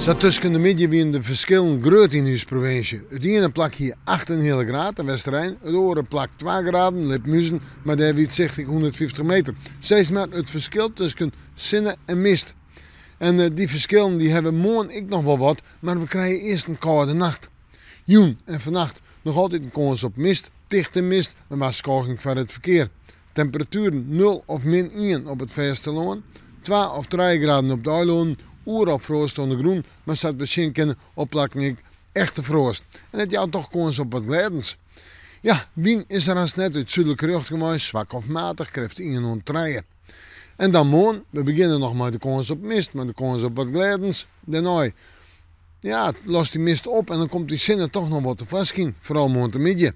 Sa tusken de middei wiene de ferskillen grut yn ús provinsje. It iene plak hie acht en in heale graad, De Westerein, it oare plak twa graden, Lipmuzen, mar dêr wie it sicht ek 150 meter. Sis mar it ferskil tusken sinne en mist. En dy ferskillen dy hawwe we moarn ek noch wol wat, mar we krije earst in kâlde nacht. Jûn en fannacht noch altyd in kâns op mist, tichte mist, in warskôging foar it ferkear. Temperatueren nul of min ien op it fêstelân, twa of trije graden op de eilannen, oeral froast oan de grûn, mar sa't we sjen kinne op plakken ek echte froast. En dat jout toch kâns op wat glêdens. Ja, wyn is der hast net út súdlike rjochting wei, swak of matich, krêft ien oant trije. En dan moarn, we begjinne noch mei de kâns op mist, mei de kâns op wat glêdens. Dêrnei, ja, lost dy mist op en dan komt dy sinne toch noch wat tefoarskyn, foaral moarntemiddei.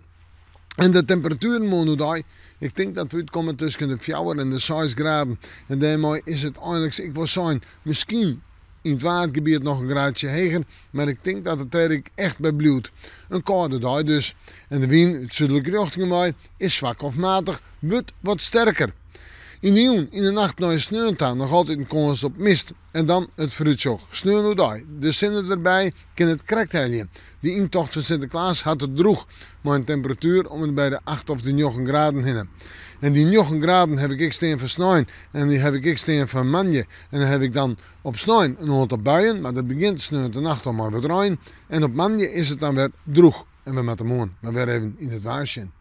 En de temperatueren moarn oerdei, ik tink dat we útkomme tusken de fjouwer en de seis graden. En dêrmei is it einliks ek wol sein. Miskien yn it Waadgebiet noch in graadsje heger, mar ik tink dat it dêr ek echt by bliuwt. In kâlde dei dus. En de wyn út súdlike rjochtingen wei is swak of matich, wurdt wat sterker. Yn de jûn, yn de nacht nei sneon ta noch altyd in kâns op mist. En dan it foarútsjoch. Sneon oerdei, de sinne derby, kin it krekt helje. De yntocht fan Sinteklaas hat it drûch, mei in temperatuer om en by de acht of de njoggen graden hinne. En dy njoggen graden haw ik ek stean foar snein en dy haw ik ek stean foar moandei. En dan haw ik dan op snein in oantal buien, mar dat begjint sneontenacht al mei wat rein. En op moandei is it dan wer drûch. En we moatte moarn mar wer even yn it waar sjen.